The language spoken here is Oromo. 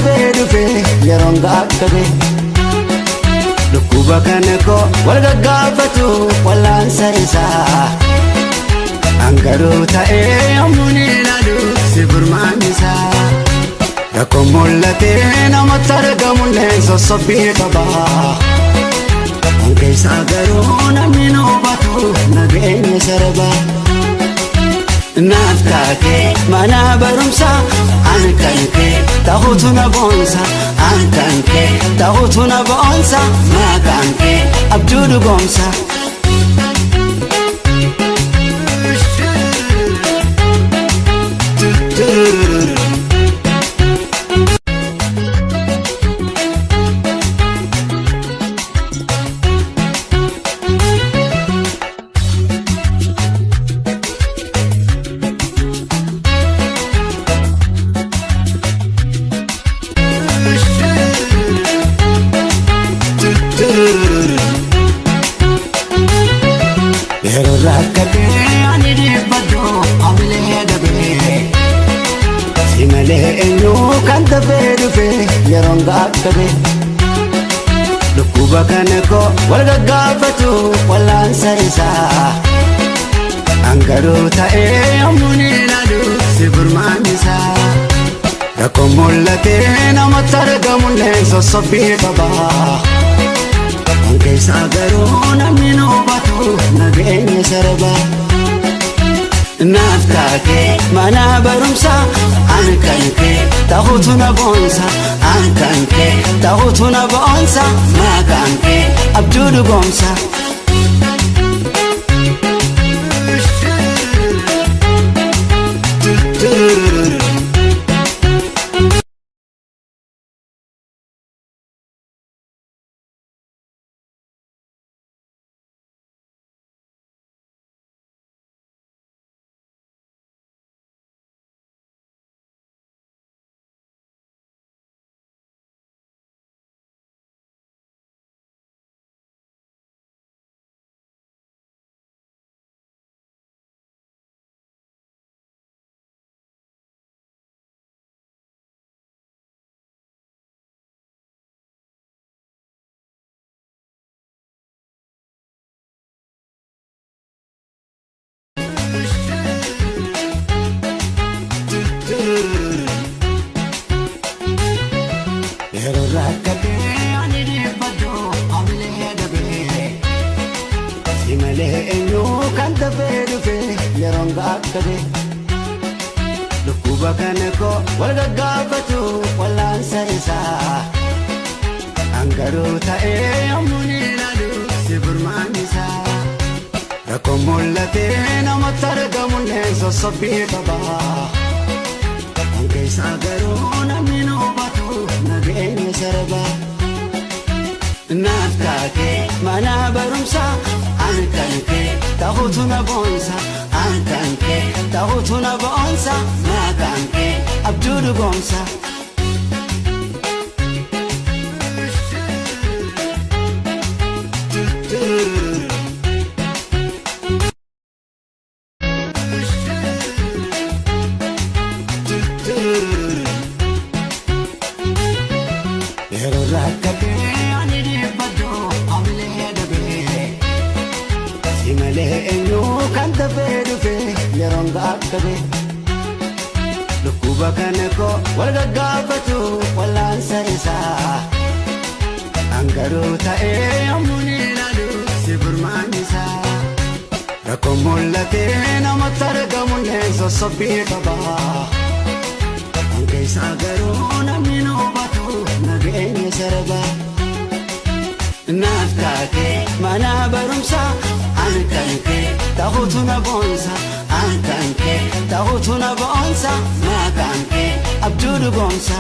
dafee dhufe yeroon gaakkabe. Dhukkuba kana koo wal gaggaafatu wallaansa isaa. Angaruu ta'ee yommuu ni ilaalu si furmaan isaa. Rakkoon mul'atee namatti argamullee sossobbii qaba. Kan keessaa garuu namni nu hubatu nageenya sarba. Naaf taatee mana barumsaa an kan kee ta'utu na boonsa, an kan kee ta'utu na boonsa, maqaan kee abjuu dhugoomsa. Yeroo rakkatee ani dhiibbadhu hamilee dabee, si malee eenyu kan dafee dhufe yeroon gaakkabe. Dhukkuba kana koo wal gaggaafatu wallaansa isaa. Angaruu ta'ee yommuu ni ilaalu si furmaan isaa. Rakkoon mul'atee namatti argamullee sossobbii qaba. Kan keessaa garuu namni nu hubatu nageenya sarba. Naaf taatee mana barumsaa an kan kee ta'utu na boonsa, an kan kee ta'utu na boonsa, maqaan kee abjuu dhugoomsa. Yeroo rakkatee ani dhiibbadhu hamilee dabee, si malee eenyu kan dafee dhufe yeroon gaakkabe. Dhukkuba kana koo wal gaggaafatu wallaansa isaa. Angaruu ta'ee yommuu ni ilaalu si furmaan isaa. Rakkoon mul'atee namatti argamullee sossobbii qaba. Kan keessaa garuu namni nu hubatu nageenya sarba. Naaf taatee mana barumsaa an kan kee ta'utu na boonsa, an kan kee ta'utu na boonsa, maqaan kee abjuu dhugoomsa. Yeroo rakkatee ani dhiibbadhu hamilee dabee, si malee eenyu kan dafee dhufe yeroon gaakkabe. Dhukkuba kana koo wal gaggaafatu wallaansa isaa. Angaruu ta'ee yommuu ni ilaalu si furmaan isaa. Rakkoon mul'atee namatti argamullee sossobbii qaba. Kan keessaa garuu namni nu hubatu nageenya sarba. Naaf taatee mana barumsaa an kan kee ta'utu na boonsa, an kan kee ta'utu na boonsa, maqaan kee abjuu dhugoomsa.